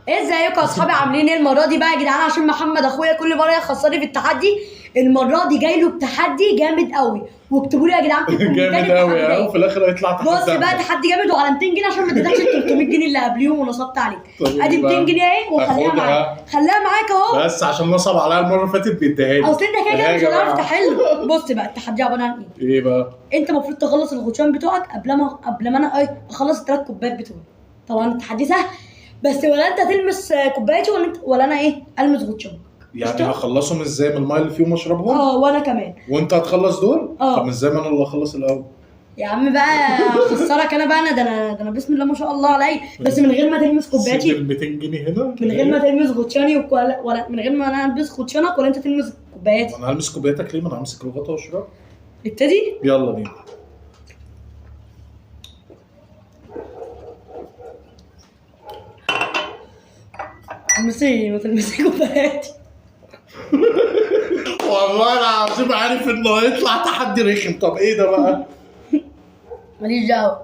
ازيكم يا اصحابي؟ عاملين ايه المرة دي بقى يا جدعان؟ عشان محمد اخويا كل مرة يخسرني في التحدي، المرة دي جاي له بتحدي جامد قوي. واكتبوا لي يا جدعان في الكومنتات جامد قوي التحدي. اه، وفي الاخر هيطلع تحدي. بص بقى، تحدي جامد وعلى 200 جنيه عشان ما اديتكش ال 300 جنيه اللي قبليهم ونصبت عليك. طب إيه ادي 200 بقى؟ جنيه اهي وخليها هاخدها. معاك، خليها معاك اهو. بس عشان نصب عليا المرة اللي فاتت بيديها لي. اصل انت كده كده يا مش هتعرف جماعة. تحل. بص بقى، التحدي عبارة عن ايه؟ ايه بقى؟ انت المفروض تخلص الغطشان بتوعك قبل ما انا ايه اخلص الثلاث كوبايات بتوعي. طبعا التحدي سهل، بس ولا انت تلمس كوبايتي ولا انت ولا انا ايه المس غطشانك. يعني هخلصهم ازاي من المية اللي فيهم اشربهم؟ اه، وانا كمان. وانت هتخلص دول؟ اه. طب ازاي ما انا اللي اخلص الاول؟ يا عم بقى خسرك انا بقى، انا ده انا ده انا بسم الله ما شاء الله عليا، بس من غير ما تلمس سيب كوبايتي. ال 200 جنيه هنا. من غير ما تلمس غطشاني ولا من غير ما انا البس غطشانك ولا انت تلمس كوباياتي. انا هلمس كوبايتك ليه؟ ما انا همسك الغطا واشرب. نبتدي؟ يلا بينا. المسي ما تلمسي كوباياتي. والله العظيم عارف انه هيطلع تحدي رخم. طب ايه ده بقى؟ ماليش دعوه.